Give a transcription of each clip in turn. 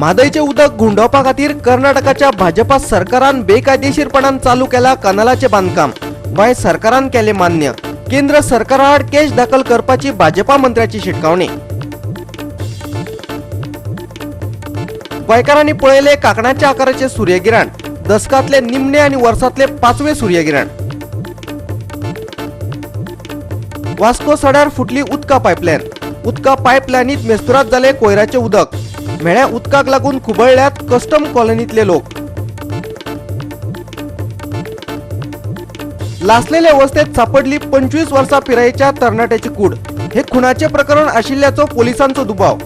म्हादयचें उदक घुंवडावपा खातीर कर्नाटकाच्या भाजपा सरकारान बेकायदेशीरपणान चालू केला कनालाचें बांदकाम. गोंय सरकारान केलें मान्य. केंद्र सरकारा आड केस दाखल करपाची भाजपा मंत्र्याची शिटकावणी. गोंयकारांनी पळयले कांकणाच्या आकाराचे सूर्यगिराण. दसकांतले निमणे आनी वर्सांतले पांचवे सूर्यगिराण. वास्को सड्यार फुटली उदका पायपलायन. उदका पायपलायनीत मेस्तुरात जाले कोयराचें उदक. म्हेळ्या उदकाक लागून खुबळ्ळ्यात कस्टम कॉलनीतले लोक. लासलेले अवस्थेत सापडली 25 वर्सां पिरायेच्या तरणाट्याची कूड. हे खुनाचे प्रकरण आशिल्ल्याचो पोलिसांचो दुबाव.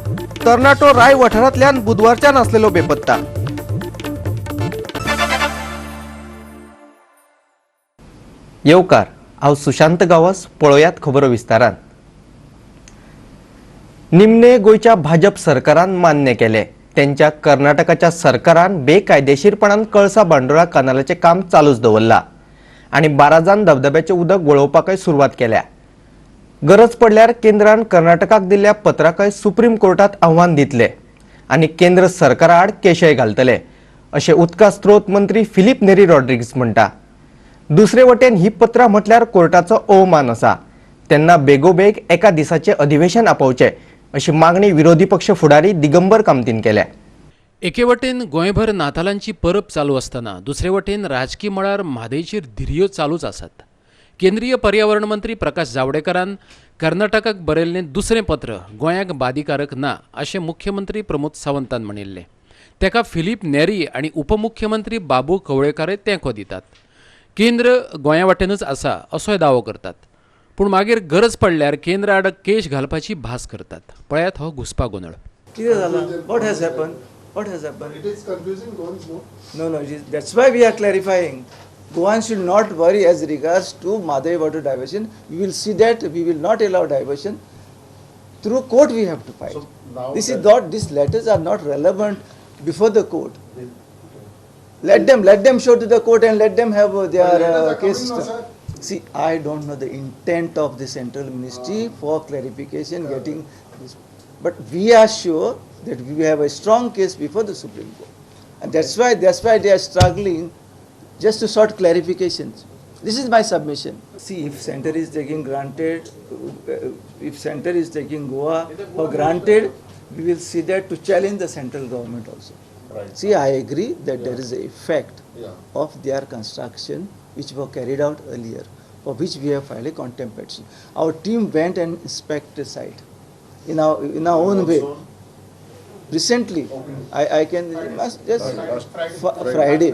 तरणाटो राय वाठारांतल्यान बुधवारच्यान आसलेलो बेपत्ता. येवकार, हांव सुशांत गांवस. पळोवयात खबरो विस्तारान. निमणे गोंयच्या भाजप सरकारान मान्य केले तेंच्या कर्नाटकाच्या सरकारान बेकायदेशीरपणान कळसा भांडुरा कनालाचें काम चालूच दवरला आनी बाराजान धबधब्याचें उदक वळोवपाकय सुरवात केल्या. गरज पडल्यार केंद्रान कर्नाटकाक दिल्ल्या पत्राकय सुप्रीम कोर्टात आव्हान दितले आनी केंद्र सरकारा आड केशय घालतले अशें उदका स्त्रोत मंत्री फिलीप नेरी रॉड्रिग्स म्हणटा. दुसरे वटेन ही पत्रां म्हटल्यार कोर्टाचो अवमान आसा, तेन्ना बेगोबेग एका दिसाचें अधिवेशन आपोवचें अशी मागणी विरोधी पक्ष फुडारी दिगंबर कामतीन केल्या. एके वटेन गोंयभर नातालांची परब चालू आसतना दुसरे वटेन राजकी मळार म्हादयचेर धिरयो चालूच आसात. केंद्रीय पर्यावरण मंत्री प्रकाश जावडेकरान कर्नाटकाक बरयल्लें दुसरें पत्र गोंयाक बादिकारक ना अशें मुख्यमंत्री प्रमोद सावंतान म्हणिल्लें. तेका फिलीप नेरी आनी उपमुख्यमंत्री बाबू कवळेकारय तेंको दितात. केंद्र गोंया वाटेनच आसा असोय दावो करतात, पूण मागीर गरज पडल्यार केंद्र आड केश घालपाची भास करतात. पळयात हो घुस्पा गोंदळ. कितें जाला? What has happened? What has happened? It is confusing Goans, no? No, that's why we are clarifying. Goans should not worry as regards to Mhadei water diversion. We will see that we will not allow diversion. Through court we have to fight. So now This is that- not, these letters are not relevant before the court. Let them show to the court and let them have their But letters are case. Coming now, sir. See, I don't know the intent of the central ministry for clarification, getting this. But we are sure that we have a strong case before the Supreme Court. And that's why they are struggling just to sort clarifications. This is my submission. See, if center is taking granted, if center is taking Goa for granted, we will see that to challenge the central government also. See, I agree that there is a effect of their construction which were carried out earlier, for which we have filed a contempt petition. Our team went and inspected the site in our own way. Also, Recently, I can must just Friday. Friday,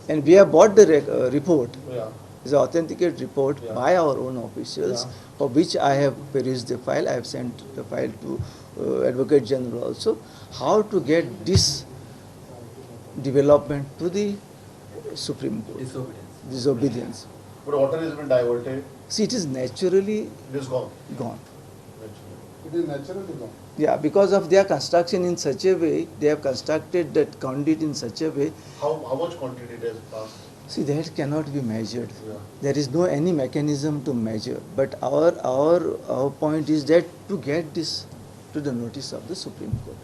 and we have bought the report. It's an authenticated report by our own officials, for which I have perused the file. I have sent the file to Advocate General also. How to get this development to the Supreme Court? Disobedience. Disobedience. But water has been diverted, See, it is naturally it is gone. Gone. It is naturally gone. Yeah, because of their construction in such a way, they have constructed that conduit in such a way. How much quantity it has passed? See, that cannot be measured. There is no any mechanism to measure. But our point is that to get this to the notice of the Supreme Court,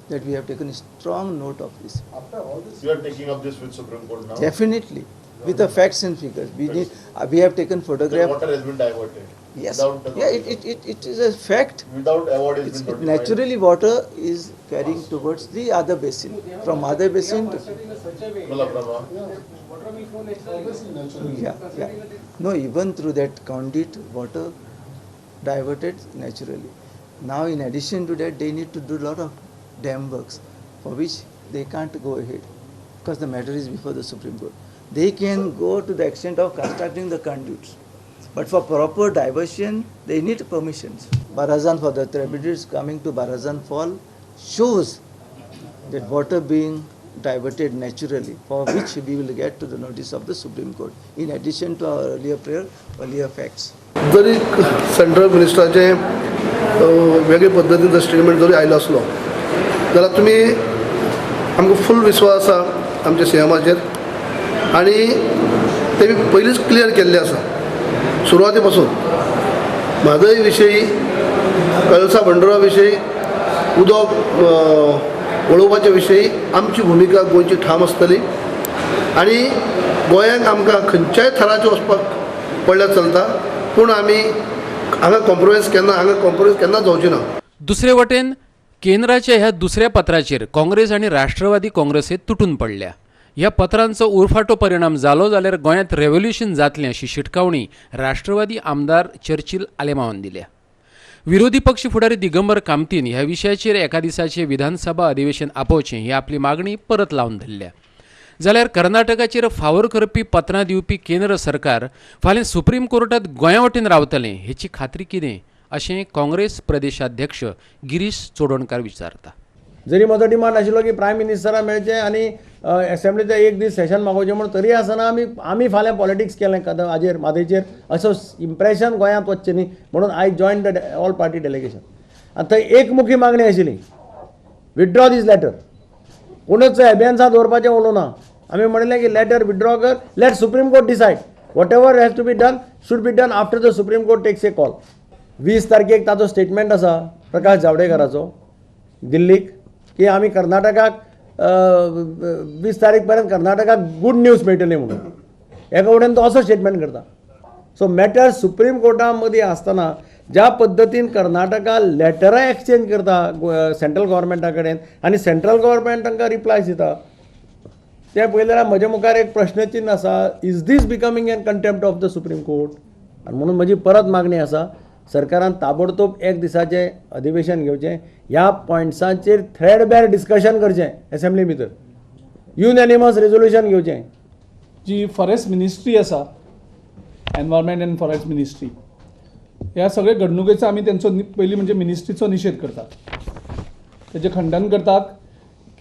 that we have taken a strong note of this. After all this. You are taking up this with Supreme Court now? Definitely, with the facts and figures. We have taken The photograph. Water has been diverted. Yes. Without the Yeah, it is a fact. Without award has It's, been it notified. Naturally water is carrying towards the other basin. From other basin to Malaprabha. Obviously naturally. Yeah. No, even through that conduit, water diverted naturally. Now, in addition to that, they need to do a lot of dam works, for which they can't go ahead, because the matter is before the Supreme Court. They can go to the extent of constructing the conduits, but for proper diversion, they need permissions. Barazan, for the tributaries coming to Barazan Fall, shows that water being diverted naturally, for which we will get to the notice of the Supreme Court, in addition to our earlier prayer, earlier facts. जरी central मिनिस्टराचें वेगळे पद्दतीन जर statement जरी आयलो आसलो जाल्यार तुमी आमकां फूल विस्वास आसा आमच्या सी एमाचेर आनी तेमी पयलींच क्लियर केल्लें आसा सुरवाती पासून म्हादय विशयी, कळसा भंडुरा विशयी उदक वळोवपाच्या विशयी आमची भुमिका गोंयची ठाम आसतली आनी गोंयांक आमकां खंयच्याय थराचेर वचपाक पडल्यार चलता, पूण आमी हांगा कॉम्प्रोमायज केन्ना जावची ना. दुसरे वटेन केंद्राच्या ह्या दुसऱ्या पत्राचेर काँग्रेस आनी राष्ट्रवादी काँग्रेसीत तुटून पडल्या. ह्या पत्रांचो उरफाटो परिणाम जालो जाल्यार गोंयांत रेव्होल्युशन जातलें अशी शिटकावणी राष्ट्रवादी आमदार चर्चिल आलेमांवान दिल्या. विरोधी पक्ष फुडारी दिगंबर कामतीन ह्या विशयाचेर एका दिसाचें विधानसभा अधिवेशन आपोवचें ही आपली मागणी परत लावन धरल्या. जाल्यार कर्नाटकाचेर फावोर करपी पत्रां दिवपी केंद्र सरकार फाल्यां सुप्रीम कोर्टांत गोंया वटेन रावतलें हेची खात्री कितें अशें काँग्रेस प्रदेशाध्यक्ष गिरीश चोडणकार विचारता. जरी म्हजो डिमांड आशिल्लो की प्रायम मिनिस्टरा मेळचें आनी एसेंब्लीचें एक दीस सेशन मागोवचें म्हूण, तरी आसतना आमी फाल्यां पॉलिटिक्स केलें हाजेर म्हादयचेर असो इम्प्रेशन गोंयांत वचचें न्ही म्हणून I join the all party delegation. आनी थंय एकमुखी मागणी आशिल्ली, विथड्रॉ दीस लॅटर. कोणूच एबियन्सा दवरपाचें उलोवं ना. आमी म्हणलें की लॅटर विथड्रॉ कर, let Supreme Court decide, whatever has to be done should be done after the Supreme Court takes a call. 20 तारखेक ताचो स्टेटमेंट आसा प्रकाश जावडेकराचो दिल्लीक की आमी कर्नाटकाक 20 तारीख पर्यंत कर्नाटकाक गूड न्यूज मेळटली म्हणून. एका वटेन तो असो स्टेटमेंट करता. सो मॅटर सुप्रीम कोर्टा मदीं आसतना ज्या पद्दतीन कर्नाटका लॅटरां एक्सचेंज करता सेंट्रल गव्हर्मेंटा कडेन आनी सेंट्रल गव्हर्मेंट तांकां रिप्लायज दिता तें पळयलें जाल्यार म्हज्या मुखार एक प्रश्नचिन्न आसा, is this becoming an contempt of the Supreme Court? आनी म्हणून म्हजी परत मागणी आसा, सरकारान ताबडतोब एक दिसाचें अधिवेशन घेवचें, ह्या पॉयंट्सांचेर थ्रेडबॅर डिस्कशन करचें एसेंब्ली भितर, युनॅनिमस रेजोल्युशन घेवचें. जी फॉरेस्ट मिनिस्ट्री आसा, एनवायरमेंट अँड फॉरेस्ट मिनिस्ट्री, ह्या सगळ्या घडणुकेचो आमी तेंचो पयलीं म्हणजे मिनिस्ट्रीचो निशेध करतात, तेजें खंडन करतात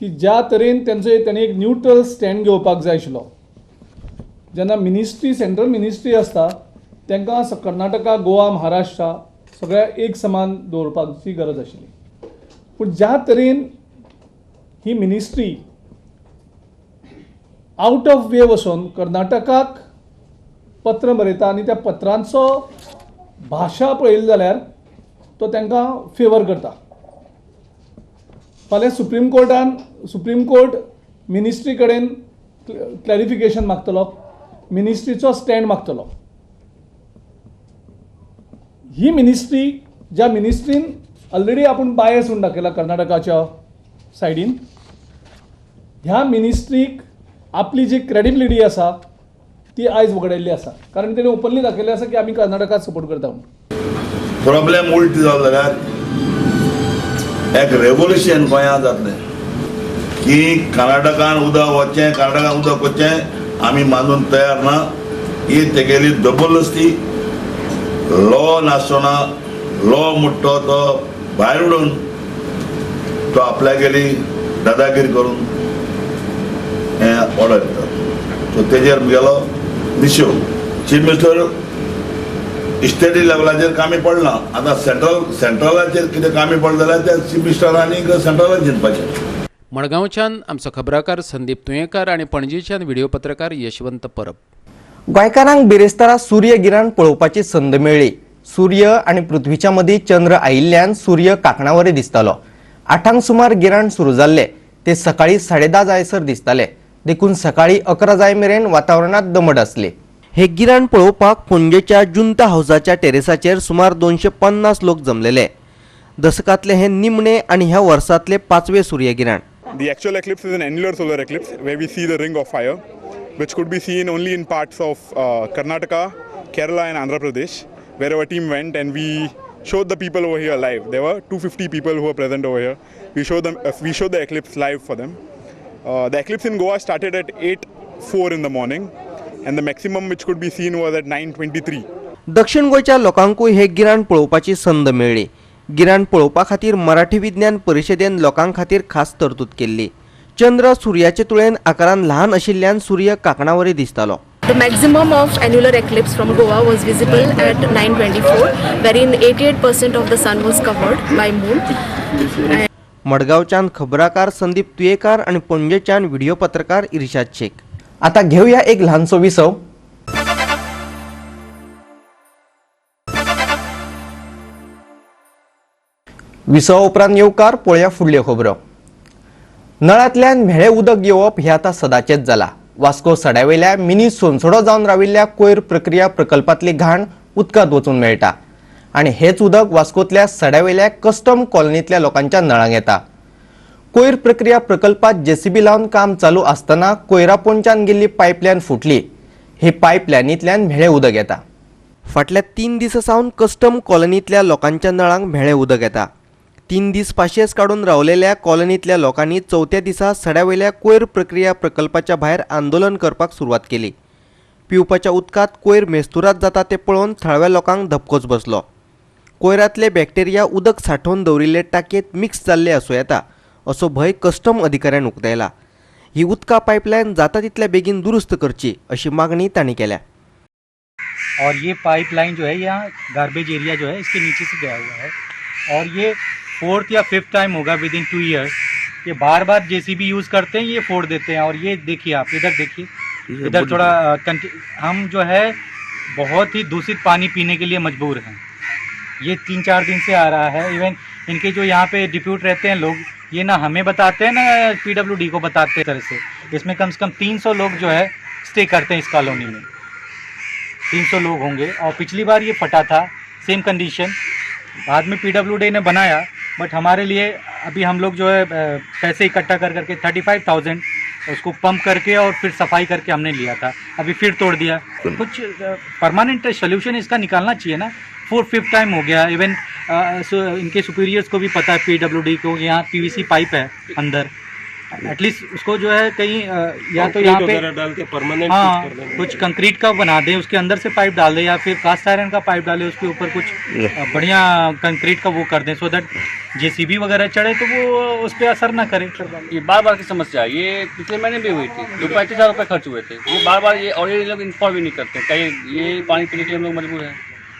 की ज्या तरेन तेंचो तेणी एक न्यूट्रल स्टँड घेवपाक जाय आशिल्लो. जेन्ना मिनिस्ट्री सेंट्रल मिनिस्ट्री आसता तांकां कर्नाटका, गोवा, महाराष्ट्रा सगळ्या एक समान दवरपाची गरज आशिल्ली. पूण ज्या तरेन ही मिनिस्ट्री आउट ऑफ वे वचून कर्नाटकाक पत्र बरयता आनी त्या पत्रांचो भाशा पळयली जाल्यार तो तांकां फेवर करता. फाल्यां सुप्रीम कोर्टान सुप्रीम कोर्ट मिनिस्ट्री कडेन क्लॅरिफिकेशन मागतलो, मिनिस्ट्रीचो स्टँड मागतलो. ही मिनिस्ट्री ज्या मिनिस्ट्रीन ऑलरेडी आपूण बायस म्हूण दाखयला कर्नाटकाच्या सायडीन, ह्या मिनिस्ट्रीक आपली जी क्रेडिबिलिटी आसा ती आयज वगडायल्ली आसा, कारण तेणी ओपनली दाखयल्लें आसा की आमी कर्नाटकाक सपोर्ट करता म्हणून. प्रॉब्लेम उलटी जालो जाल्यार एक रेवोल्युशन गोंयांत जातलें की कर्नाटकान उदक वचचें, कर्नाटकान उदक वचचें आमी मानून तयार ना. ही तेगेली जबरदस्ती, लॉ नासतना लॉ म्हणटा तो भायर उडोवन तो आपल्यागेली दादागिरी करून हें ऑर्डर दिता. सो तेजेर म्हगेलो निशेव. चीफ मिनिस्टर स्टेटी लेवलाचेर कामी पडना, आतां सेंट्रलाचेर कितें कामी पडलें जाल्यार त्या चीफ मिनिस्टर आनी सेंट्रलान चिंतपाचें. मडगांवच्यान आमचो खबराकार संदीप तुयेंकार आनी पणजेच्यान व्हिडिओ पत्रकार यशवंत परब. गोंयकारांक बिरेस्तारा सूर्य गिराण पळोवपाची संद मेळ्ळी. सूर्य आनी पृथ्वीच्या मदीं चंद्र आयिल्ल्यान सूर्य कांकणावरी दिसतालो. 8 सुमार गिराण सुरू जाल्ले ते सकाळी 10:30 जायसर दिसताले, देखून सकाळी 11 जाय मेरेन वातावरणांत दमट आसली. हे गिराण पळोवपाक पणजेच्या जुंता हावसाच्या टेरेसाचेर सुमार 250 लोक जमलेले. दसकांतले हे निमणे आनी ह्या वर्सांतले 5वे सूर्यगिराण. The actual eclipse is an annular solar eclipse where we see the ring of fire, which could be seen only in parts of Karnataka, Kerala and Andhra Pradesh, where our team went and we showed the people over here live. There were 250 people who were present over here. We showed them, we showed the eclipse live for them. The eclipse in Goa started at 8:04 in the morning and the maximum which could be seen was at 9:23. दक्षिण गोंयच्या लोकांकूय हे गिराण पळोवपाची संद मेळ्ळी. गिराण पळोवपा खातीर मराठी विज्ञान परिशदेन लोकां खातीर खास तरतूद केल्ली. चंद्र सूर्याचे तुळेन आकारान ल्हान आशिल्ल्यान सूर्य कांकणावरी दिसतालो. The maximum of annular eclipse from Goa was visible at 9:24, wherein 88% of the sun was covered by moon. मडगांवच्यान खबराकार संदीप तुयेकार आणि पणजेच्यान व्हिडिओ पत्रकार इर्शाद शेख. आता घेऊया एक ल्हानसो विसव. विसवा उपरांत येवकार पळोवया फुडल्यो खबरो. नळांतल्यान म्हेळें उदक येवप हें आतां सदांचेंच जालां. वास्को सड्यावेल्या मिनी सोनसडो जावन राविल्ल्या कोयर प्रक्रिया प्रकल्पांतली घाण उदकांत वचून मेळटा आनी हेच उदक वास्कोतल्या सड्यावेल्या कस्टम कॉलनींतल्या लोकांच्या नळांक येता. कोयर प्रक्रिया प्रकल्पात जेसीबी लावन काम चालू आसतना कोयरा पोंच्यान गेल्ली पायपलायन फुटली. ही पायपलायनींतल्यान म्हेळें उदक येता. फाटल्या 3 दिसां सावन कस्टम कॉलनींतल्या लोकांच्या नळांक म्हेळें उदक येता. 3 दीस पाशेस काडून रावलेल्या कॉलनींतल्या लोकांनी चवथ्या दिसा सड्यावेल्या कोयर प्रक्रिया प्रकल्पाच्या भायर आंदोलन करपाक सुरवात केली. पिवपाच्या उदकांत कोयर मेस्तुरात जाता तें पळोवन थळाव्या लोकांक धपकोच बसलो. कोयरांतले बॅक्टेरिया उदक सांठोवन दवरिल्ले टाकयेंत मिक्स जाल्ले आसूं येता असो भंय कस्टम अधिकाऱ्यान उक्तायला. ही उदका पायपलायन जाता तितल्या बेगीन दुरुस्त करची अशी मागणी तांणी केल्या. और ये पाइपलाइन जो है यहाँ गार्बेज एरिया जो है इसके नीचे से गया हुआ है और ये 4th या 5th time होगा विद इन 2 इयर्स। ये बार बार जेसीबी यूज़ करते हैं, ये फोड़ देते हैं। और ये देखिए आप इधर देखिए, इधर थोड़ा हम जो है बहुत ही दूषित पानी पीने के लिए मजबूर हैं। ये 3-4 दिन से आ रहा है। इवन इनके जो यहाँ पे डिप्यूट रहते हैं लोग, ये ना हमें बताते हैं ना पीडब्ल्यूडी को बताते हैं तरह से। इसमें कम से कम 300 लोग जो है स्टे करते हैं इस कॉलोनी में, 300 लोग होंगे। और पिछली बार ये फटा था, सेम कंडीशन, बाद में पीडब्ल्यूडी ने बनाया, बट हमारे लिए अभी हम लोग जो है पैसे इकट्ठा कर करके 35,000 उसको पंप करके और फिर सफाई करके हमने लिया था, अभी फिर तोड़ दिया। कुछ परमानेंट सोल्यूशन इसका निकालना चाहिए ना। 4th 5th time हो गया। इवन इनके सुपीरियर्स को भी पता है, पीडब्ल्यूडी को, यहाँ पीवीसी पाइप है अंदर, एटलीस्ट उसको जो है कहीं या तो यहाँ पे डाल के परमानेंट, हाँ, कुछ कंक्रीट का बना दें, उसके अंदर से पाइप डाल दें, या फिर कास्ट आयरन का पाइप डालें, उसके ऊपर कुछ बढ़िया कंक्रीट का वो कर दें, सो that JCB वगैरह चढ़े तो वो उस पर असर ना करे। ये बार बार की समस्या है, ये पिछले महीने भी हुई थी, जो 35,000 रुपये खर्च हुए थे। ये बार बार ये, और ये लोग इन्फॉर्म भी नहीं करते कहीं, ये पानी पीने के लिए हम लोग मजबूर हैं,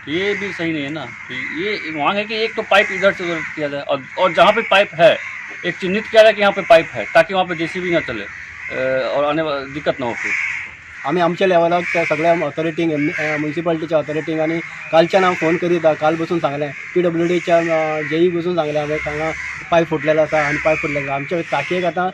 ये भी सही नहीं है ना। तो ये मांग है कि एक तो पाइप इधर से उधर किया जाए, और जहाँ पे पाइप है एक चिन्हित किया जाए कि यहाँ पे पाइप है, ताकि वहाँ पे जेसीबी ना चले और आने दिक्कत ना हो। फिर आमी आमच्या लेवलाक त्या सगळ्या ऑथॉरिटींक, म्युनिसिपालिटीच्या ऑथॉरिटींक आनी कालच्यान हांव फोन करीत काल बसून सांगलें, पी डब्ल्यू डीच्या जेई बसून सांगलें हांवें, हांगा पायप फुटलेलो आसा आनी पायप फुटलेलो आसा। आमच्या टाकयेक आतां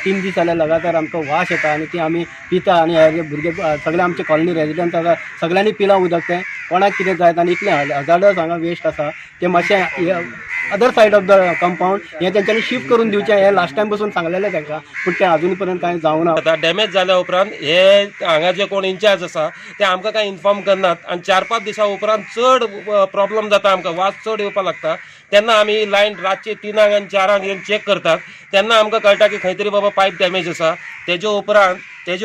3 दीस जाले लगातार आमकां वास येता आनी ती आमी पिता आनी हे भुरगे सगळे आमचे कॉलनी रेजिडंट आसा सगळ्यांनी पिलां उदक, तें कोणाक कितें जायत आनी इतलें हजार्डस हांगा वेस्ट आसा तें मातशें other side of the compound हें तेंच्यांनी शिफ्ट करून दिवचें, हें लास्ट टायम बसून सांगलेलें तांकां, पूण तें अजून पर्यंत कांय जावना। आतां डॅमेज जाल्या उपरांत हे हांगा जे कोण इन्चार्ज आसा ते आमकां कांय इन्फॉर्म करनात आनी 4-5 दिसां उपरांत चड प्रॉब्लम जाता, आमकां वास चड येवपाक लागता। तेन्ना आमी लायन रातचे 3 आनी 4 येवन चॅक करतात, तेन्ना आमकां कळटा की खंय तरी बाबा पायप डॅमेज आसा। तेजे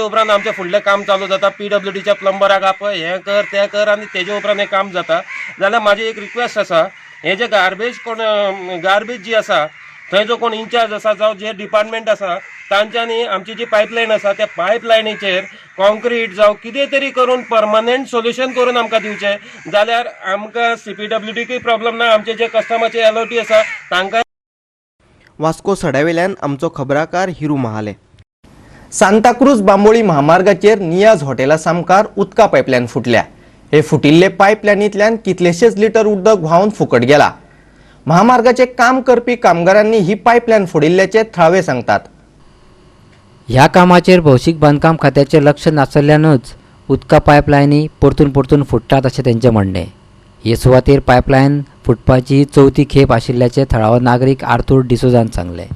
उपरांत आमचें फुडलें काम चालू जाता, पी डब्ल्यू डीच्या प्लंबराक आपय, हें कर तें कर, आनी तेजे उपरांत हें काम जाता। जाल्यार म्हाजी एक रिक्वेस्ट आसा, हे जे गार्बेज कोण गार्बेज जी आसा थंय जो कोण इन्चार्ज आसा जावं जे डिपार्टमेंट आसा तांच्यांनी आमची जी पायपलायन आसा त्या पायपलायनीचेर कॉन्क्रीट जावं कितें तरी करून परमनंट सोल्युशन करून आमकां दिवचें, जाल्यार आमकां सी पी डब्ल्यू डीकूय प्रॉब्लम ना, आमचे जे कस्टमरचे एल ओ टी आसा तांकां। वास्को सड्यावेल्यान आमचो खबराकार हिरू महाले। सांताक्रूज बांबोळी म्हामार्गाचेर नियाज हॉटेला सामकार उदका पायपलायन फुटल्या. हे फुटिल्ले पायपलायनींतल्यान कितलेशेच लिटर उदक व्हांवन फुकट गेला. महामार्गाचे काम करपी कामगारांनी ही पायपलायन फोडिल्ल्याचे थळावे सांगतात. ह्या कामाचेर भौशीक बांदकाम खात्याचें लक्ष नासल्यानूच उदका पायपलायनी परतून परतून फुट्टात अशें तेंचें म्हणणें. हे सुवातेर पायपलायन फुटपाची ही चवथी खेप आशिल्ल्याचें थळावो नागरीक आर्थूर डिसोजान सांगलें.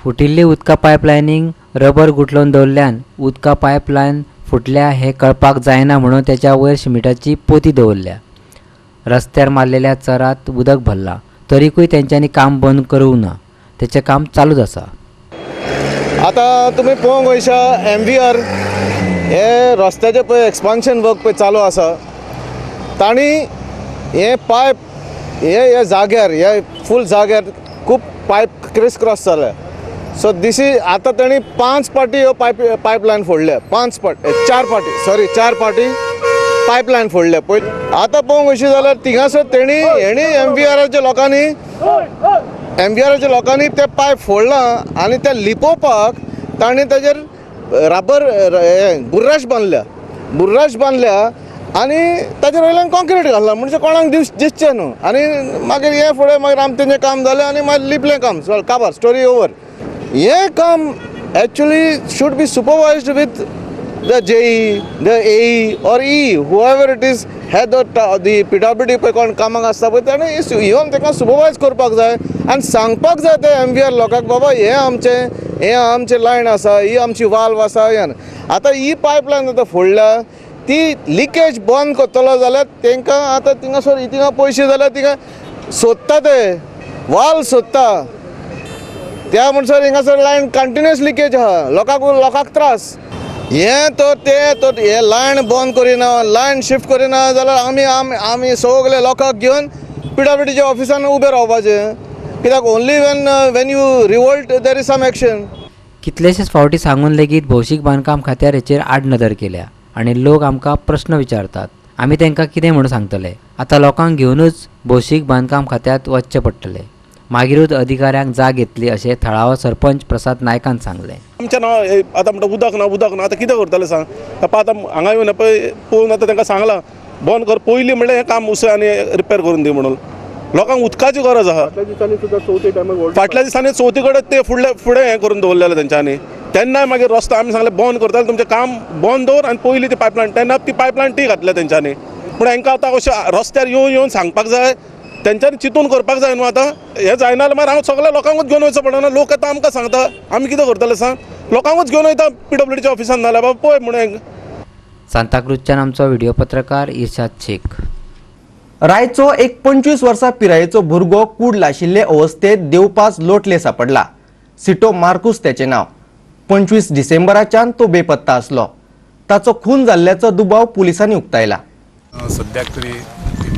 फुटिल्ली उदका पायपलायनीक रबर गुठलोवन दवरल्यान उदका पायपलायन फुटल्या हें कळपाक जायना म्हणून तेच्या वयर शिमिटाची पोती दवरल्या. रस्त्यार मारलेल्या चरांत उदक भरलां तरीकूय तेंच्यांनी काम बंद करूंक ना, तेचें काम चालूच आसा. आतां तुमी पळोवंक वयशा एम व्ही आर हे रस्त्याचें पळय एक्सपान्शन वर्क पळय चालू आसा, तांणी हे पायप हे जाग्यार हे फूल जाग्यार खूब पायप क्रिस क्रॉस जाल्या. सो this is आतां तांणी 5 पाटी ह्यो पायपलायन फोडल्या, 5 पाटी 4 पाटी सॉरी 4 पाटी पायपलायन फोडल्या. पळय आतां पळोवंक वयशी जाल्यार थिंगासर तेणी हेणी एम व्ही आराच्या लोकांनी एम व्ही आराच्या लोकांनी ते पायप फोडलां आनी ते लिपोवपाक तांणी ताजेर रबर बुर्राश बांदल्या, बुर्राश बांदल्या आनी ताजेर वयल्यान कॉन्क्रीट घातला, म्हणजे कोणाक दिसचें न्हू. आनी मागीर हें फुडें मागीर आम तेंचें काम जालें आनी मागीर लिपलें काम, काबार स्टोरी ओवर. हें काम actually should be supervised with the JE, the AE or E, whoever it is head of the PWD पळय कोण कामाक आसता पळय ताणें येवन ताका सुपरवायज करपाक जाय आनी सांगपाक जाय ते MVR लोकांक बाबा हें आमचें लायन आसा, ही आमची वाल्व आसा. हें आतां ही पायपलायन आतां फोडल्या ती लिकेज बंद करतलो जाल्यार तांकां आतां थिंगासर थिंगा पयशे जाल्यार थिंगा सोदता ते वाल सोदता त्या म्हणसर हिंगासर लायन कंटिन्युअस लिकेज आहा, लोकांक त्रास. हें तर तें तर हें लायन बंद करिना, लायन शिफ्ट करिना जाल्यार आमी आमी आमी सगळे लोकांक घेवन PWDच्या ऑफिसान उबें रावपाचें, कित्याक only when you revolt there is some action. कितलेशेच फावटी सांगून लेगीत भौशीक बांदकाम खात्यार हेचेर आडनदर केल्या आनी लोक आमकां प्रस्न विचारतात. आमी तांकां कितें म्हणून सांगतले? आतां लोकांक घेवनूच भौशीक बांदकाम खात्यांत वचचें पडटलें, मागीरूच अधिकाऱ्यांक जाग येतली अशें थळावो सरपंच प्रसाद नायकान सांगलें. आमचें नांव आतां म्हणटा उदक ना उदक ना, आतां कितें करतलें सांग. आतां हांगा येवन पळय पळोवन आतां तांकां सांगलां बंद कर पयलीं म्हणल्यार हें काम उसय आनी रिपेर करून दी म्हणून. लोकांक उदकाची गरज आहा. फाटल्या दिसांनी चवथी कडेन ते फुडले फुडें हें करून दवरलेलें तेंच्यांनी. तेन्नाय मागीर रस्तो आमी सांगलें बंद करताले तुमचें काम बंद दवर आनी पयलीं ती पायपलायन, तेन्ना ती पायपलायन ती घातल्या तेंच्यांनी. पूण हांकां आतां अशें रस्त्यार येवन येवन सांगपाक जाय, तेंच्यांनी चिंतून करपाक जाय न्हू. आतां हें जायना जाल्यार मागीर हांव सगळ्या लोकांकूच घेवन वचचो पडना. लोक आतां आमकां सांगता आमी कितें करतले सांग, लोकांकूच घेवन वयता PWDच्या ऑफिसान नाल्यार बाबा पळय म्हणून. सांताक्रूजच्यान आमचो व्हिडिओ पत्रकार इर्शाद शेख. रायचो एक 25 वर्सां पिरायेचो भुरगो कूड लाशिल्ले अवस्थेत देवपास लोटले सापडला. सिटो मार्कूस तेचें नांव. 25 डिसेंबराच्यान तो बेपत्ता आसलो. ताचो खून जाल्ल्याचो दुबाव पुलिसांनी उक्तायला. सद्याक तरी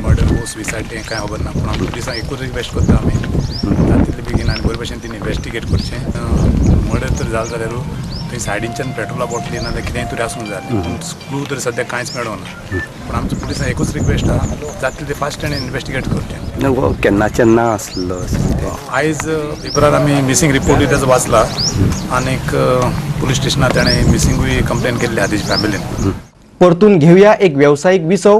मर्डर वो सुसायड तें कांय खबर ना, पूण आमी पुलिसांक एकूच रिक्वेस्ट करता आमी तातूंतले बेगीन आनी बरे भशेन तिणें इन्वेस्टिगेट करचें. मर्डर तर जालें जाल्यार थंय सायडीनच्यान पेट्रोला बॉटली ना जाल्यार कितेंय तरी आसूंक जाय, पूण क्लू तर सद्याक कांयच मेळोना. पूण आमच्या पुलिसांक एकूच रिक्वेस्ट आहा, जातले ते फास्ट आनी इन्वेस्टिगेट करचें. केन्नाच्यान ना आसलो आयज पेपरार आमी मिसींग रिपोर्टूय ताजो वाचला आनीक पुलीस स्टेशनार ताणें मिसिंगूय कंप्लेन केल्ली आहा तेजी फॅमिलीन. परतून घेवया एक वेवसायीक विसव.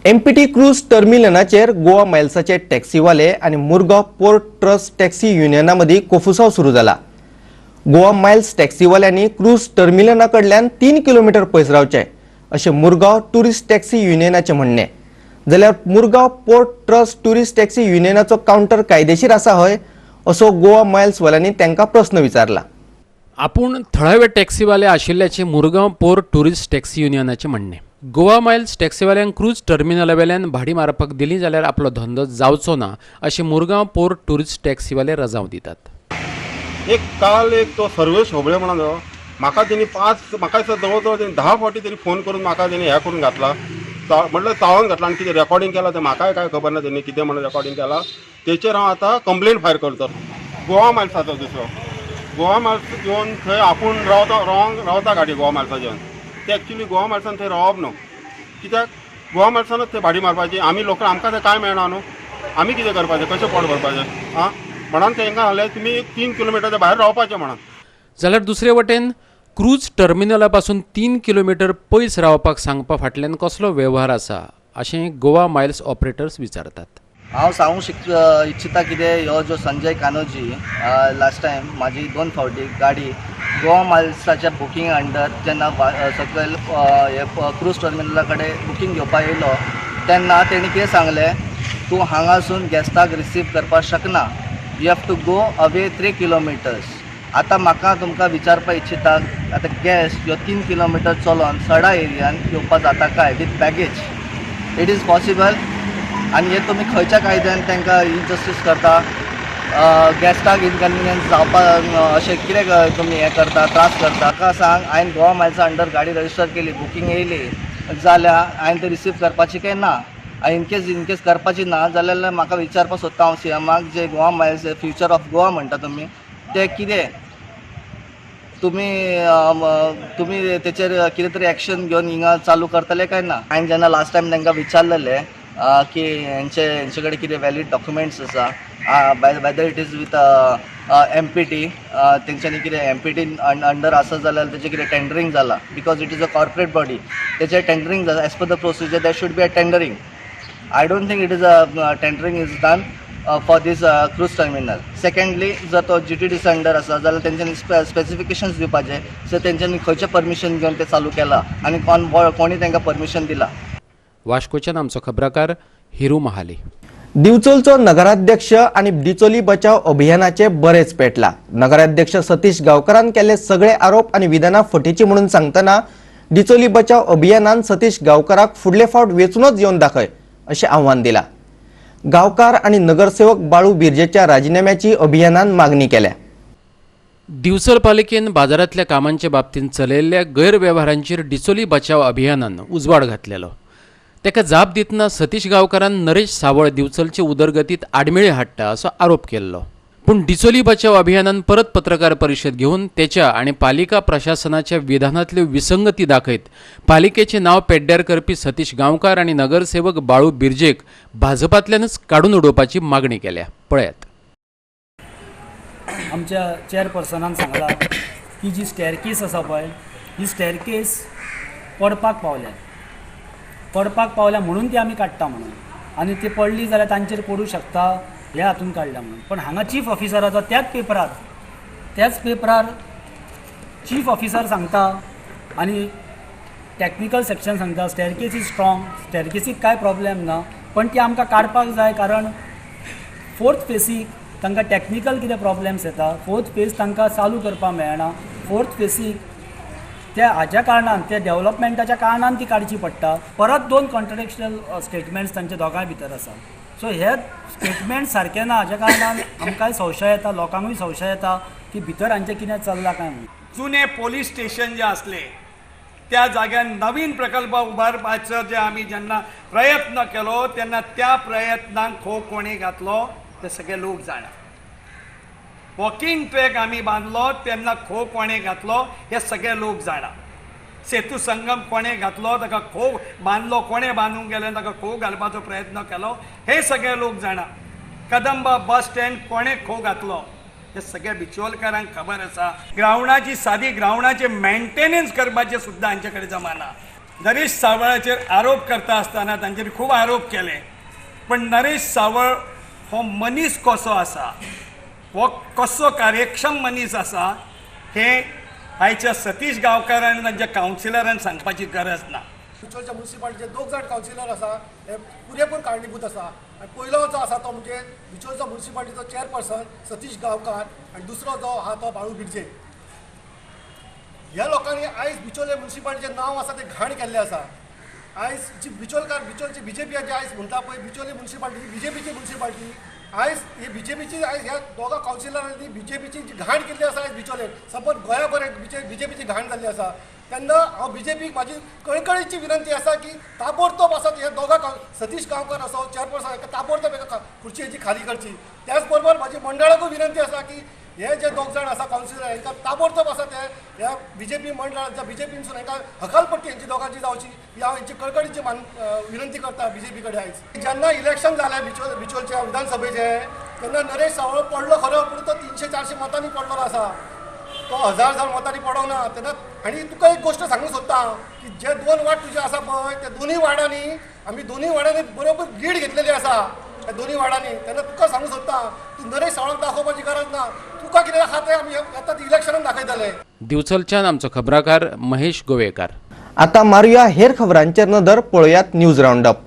MPT क्रूज टर्मिनलाचेर गोवा मायल्साचे टॅक्सीवाले आनी मुरगांव पोर्ट ट्रस्ट टॅक्सी युनियना मदीं कोफुसांव सुरू जाला. गोवा मायल्स टॅक्सीवाल्यांनी क्रूज टर्मिनला कडल्यान 3 किलोमिटर पयस रावचें अशें मुरगांव ट्युरिस्ट टॅक्सी युनियनाचें म्हणणें. जाल्यार Murgaon port trust tourist taxi युनियनाचो counter कायदेशीर आसा हय असो गोवा मायल्सवाल्यांनी तांकां प्रस्न विचारला. आपूण थळावे टॅक्सीवाले आशिल्ल्याचें मुरगांव पोर्ट ट्युरिस्ट टॅक्सी युनियनाचें म्हणणें. गोवा मायल्स टॅक्सीवाल्यांक क्रूज टर्मिनला वेल्यान भाडी मारपाक दिली जाल्यार आपलो धंदो जावचो ना अशें मुरगांव पोर्ट ट्युरिस्ट टॅक्सीवाले रजांव दितात. एक काल एक तो सर्वेश होबळे म्हणून म्हाका तेणी म्हाका दिसता जवळ जवळ तेणी 10 फावटी तरी फोन करून म्हाका तेणी हें करून घातला, म्हटल्यार चाळोवन घातला आनी कितें रेकॉर्डिंग केलां तें म्हाकाय कांय खबर ना तेणी कितें म्हणून रेकॉर्डिंग केलां. तेचेर हांव आतां कंप्लेन फायल करता. गोवा मायल्साचो दुसरो गोवा मायल्स येवन थंय आपूण रावता रावता गाडी गोवा मायल्साचे येवन ते एक्चुली गोवा मायल्सान थंय रावप न्हू, कित्याक गोवा मायल्सानूच थंय भाडी मारपाची. आमी लोकांक आमकां थंय कांय मेळना न्हू, आमी कितें करपाचें कशें पोट भरपाचें आं म्हणून तांकां सांगलें तुमी 3 किलोमिटरच्या भायर रावपाचें म्हणून. जाल्यार दुसरे वटेन क्रूज टर्मिनला पासून 3 किलोमिटर पयस रावपाक सांगपा फाटल्यान कसलो वेव्हार आसा अशें गोवा मायल्स ऑपरेटर्स विचारतात. हांव सांगूंक इच्छिता कितें ह्यो जो संजय कानोजी लास्ट टायम म्हाजी 2 फावटी गाडी गोवा मायल्साच्या बुकींग अंडर जेन्ना सकयल हे क्रूज टर्मिनला कडेन बुकींग घेवपाक येयलो तेन्ना तेणी कितें सांगलें, तूं हांगासून गॅस्टाक रिसीव करपाक शकना, you have to go away 3 kilometres. आतां म्हाका तुमकां विचारपाक इच्छिता, आतां गॅस ह्यो 3 किलोमिटर चलोन सडा एरियान येवपाक जाता काय with baggage? It is possible? आनी हे तुमी खंयच्या कायद्यान तांकां इनजस्टीस करता? गॅस्टाक इनकन्विनियन्स जावपाक अशें कितें तुमी हें करता, त्रास करता? म्हाका सांग, हांवें गोवा मायल्सा अंडर गाडी रजिस्टर केली, बुकींग येयली जाल्यार हांवें ती रिसीव करपाची काय ना? इनकेस करपाची ना जाल्यार म्हाका विचारपाक सोदता हांव सीएमाक, जे Goa miles future of Goa म्हणटा तुमी, तें कितें तुमी तुमी तेचेर कितें तरी एक्शन घेवन हिंगा चालू करतले काय ना? हांवें जेन्ना लास्ट टायम तांकां विचारलेलें की हेंचे कडेन कितें वॅलीड डॉक्युमेंट्स आसा, whether it is with MPT, तेंच्यांनी कितें MPT under आसा जाल्यार तेजें कितें टेंडरींग जालां, because it is a corporate body, तेजें टेंडरींग जाला as per the procedure there should be a tendering. I don't think it is a tendering is done for this cruise terminal. Secondly, जर तो G T D C under आसा जाल्यार तेंच्यांनी specifications दिवपाचे, so तेंच्यांनी खंयचें परमिशन घेवन तें चालू केलां आनी कोण कोणी तांकां परमिशन दिलां. वास्कोच्यान आमचो खबराकार हिरू महाली. दिवचलचो नगराध्यक्ष आनी डिचोली बचाव अभियानाचे बरेच पेटला. नगराध्यक्ष सतीश गावकरान केल्ले सगळे आरोप आनी विधानां फटीची म्हणून सांगतना डिचोली बचाव अभियानान सतीश गावकराक फुडले फावट वेचूनच येवन दाखय अशें आव्हान दिलां. गांवकार आनी नगरसेवक बाळू बिर्जेच्या राजिनाम्याची अभियानान मागणी केल्या. दिवचल पालिकेन बाजारांतल्या कामांचे बाबतींत चलयल्ल्या गैरवेव्हारांचेर डिचोली बचाव अभियानान उजवाड घातलेलो. ताका जाप दितना सतीश गांवकारान नरेश सावळ दिवचलचे उदरगतीत आडमेळी हाडटा असो आरोप केल्लो. पूण डिचोली बचाव अभियानान परत पत्रकार परिशद घेवन तेच्या आनी पालिका प्रशासनाच्या विधानांतल्यो विसंगती दाखयत पालिकेचें नांव पेड्ड्यार करपी सतीश गांवकार आनी नगरसेवक बाळू बिर्जेक भाजपांतल्यानच काडून उडोवपाची मागणी केल्या. पळयात. आमच्या चेअरपर्सनान सांगला की जी स्टॅरकेस आसा पळय, ही स्टॅरकेस पडपाक पावल्या, पडपाक पावल्या म्हणून ती आमी काडटा म्हणून, आनी ती पडली जाल्यार तांचेर पडूं शकता ह्या हातून काडल्या म्हणून. पण हांगा चीफ ऑफिसराचो त्याच पेपरार चीफ ऑफिसर सांगता आनी टॅक्निकल सेक्शन सांगता स्टॅरकेस is strong, स्टॅरकेसीक कांय प्रॉब्लेम ना, पण ती आमकां काडपाक जाय कारण फोर्थ फेसीक तांकां टॅक्निकल कितें प्रॉब्लेम्स येता, फोर्थ फेस तांकां चालू करपाक मेळना, फोर्थ फेसीक त्या हाज्या कारणान, त्या डेवलपमेंटाच्या कारणान ती काडची पडटा. परत दोन कॉन्ट्रडिक्शनल स्टेटमेंट्स तांच्या दोगांय भितर आसा. सो हे स्टेटमेंट सारकें ना, हाज्या कारणान आमकांय संशय येता, लोकांकूय संशय येता की भितर हांचें कितें चल्लां काय म्हणून. जुने पोलीस स्टेशन जे आसले त्या जाग्यार नवीन प्रकल्प उबारपाचो जे आमी जेन्ना प्रयत्न केलो तेन्ना त्या प्रयत्नांक खो कोणी घातलो ते सगळे लोक जाणा. वॉकिंग ट्रॅक आमी बांदलो तेन्ना खो कोणें घातलो हे सगळे लोक जाणा. सेतू संगम कोणें घातलो, ताका खो बांदलो, कोणें बांदूंक गेलें ताका खो घालपाचो प्रयत्न केलो हे सगळे लोक जाणा. कदंबा बस स्टँड कोणें खो घातलो हे सगळे बिचोलकारांक खबर आसा. ग्रावंडाची सादी ग्रावंडाचे मेंटेनन्स करपाचें सुद्दां हांचे कडेन जमाना. नरेश सावळाचेर आरोप करता आसतना तांचेर खूब आरोप केले, पण नरेश सावळ हो मनीस कसो आसा, हो कसो कार्यक्षम मनीस आसा हें आयच्या सतीश गांवकार आनी तांच्या कावन्सिलरान सांगपाची गरज ना. बिचोलच्या मुन्सिपालिटीचे दोग जाण कावन्सिलर आसा हे पुरेपूर कारणीभूत आसा. आनी पयलो जो आसा तो म्हणजे बिचोलचो मुन्सिपालिटीचो चेअरपर्सन सतीश गांवकार आनी दुसरो जो आहा तो बाळू बिर्जे. ह्या लोकांनी आयज बिचोले मुन्सिपालिटीचें नांव आसा तें घाण केल्लें आसा. आयज जी Bicholkar बिचोलची B J P G आयज म्हणटा पळय बिचोली मुन्सिपालिटी बी जे पीची मुन्सिपालिटी, आयज ही बी जे पीची आयज ह्या दोगां कावन्सिलरांनी बी जे पीची जी घाण केल्ली आसा आयज बिचोले सपोज गोंयाभर बी जे पीची घाण जाल्ली आसा. तेन्ना हांव बी जे पीक म्हाजी कळकळीची विनंती आसा की ताबडतोब आसा हे दोगां सतीश गांवकार आसा चेअरपर्सन हाका ताबडतोब एका खुर्ची खाली करची. त्याच बरोबर म्हाजी मंडळाकूय विनंती आसा की हे जे दोग जाण आसा कावन्सिलर हांकां ताबडतोब आसा ते ह्या बी जे पी मंडळाच्या बी जे पीनसून हांकां हकालपट्टी हेंची दोगांची जावची ही हांव हेंची कळकळीची विनंती करता बी जे पी कडेन. आयज जेन्ना इलेक्शन जालें बिचोलच्या विधानसभेचें तेन्ना नरेश सावळ पडलो खरो, पूण तो 300-400 मतांनी पडलेलो आसा, तो 1000 मतांनी पडोंक ना. तेन्ना आनी तुका एक गोश्ट सांगूंक सोदता की जे दोन वार्ड तुजे आसा पळय त्या दोनूय वार्डांनी आमी दोनूय वार्डांनी बरोबर लीड घेतलेली आसा त्या दोनूय वार्डांनी. तेन्ना तुका सांगूंक सोदता तूं नरेश सावळाक दाखोवपाची गरज ना, तुका कितें आसा तें आमी येता ते इलेक्शनान दाखयतले. दिवचलच्यान आमचो खबराकार महेश गोवेकार. आता मारुया हेर खबरांचेर नदर, पळोवयात न्यूज रावंडअप.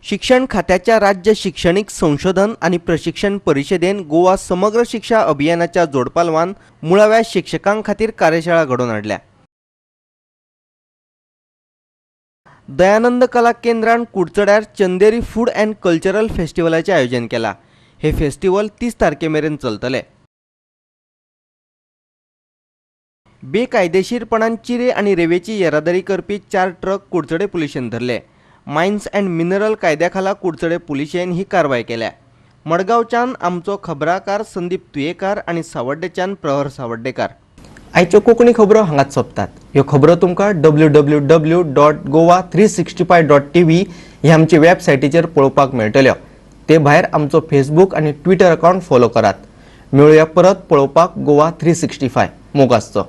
शिक्षण खात्याच्या राज्य शिक्षणीक संशोधन आनी प्रशिक्षण परिशदेन गोवा समग्र शिक्षा अभियानाच्या जोडपालवान मुळाव्या शिक्षकां खातीर कार्यशाळा घडोवन हाडल्या. दयानंद कला केंद्रान कुडचड्यार चंदेरी फूड अँड कल्चरल फेस्टिवलाचें आयोजन केलां. हे फेस्टिवल 30 तारखे मेरेन चलतलें. बेकायदेशीरपणान चिरे आनी रेवेची येरादारी करपी 4 ट्रक कुडचडे पुलिशेन धरले. मायन्स अँड मिनरल कायद्या खाला कुडचडे पुलिशेन ही कारवाय केल्या. मडगांवच्यान आमचो खबराकार संदीप तुयेकार आनी सावड्डेच्यान प्रहर सावड्डेकार. आयच्यो कोंकणी खबरो हांगाच सोंपतात. ह्यो खबरो तुमकां www.goa365.tv ह्या आमचे वेबसायटीचेर पळोवपाक मेळटल्यो. ते भायर आमचो फेसबूक आनी ट्विटर अकावंट फॉलो करात. मेळुया परत पळोवपाक गोवा 365. मोग आसचो.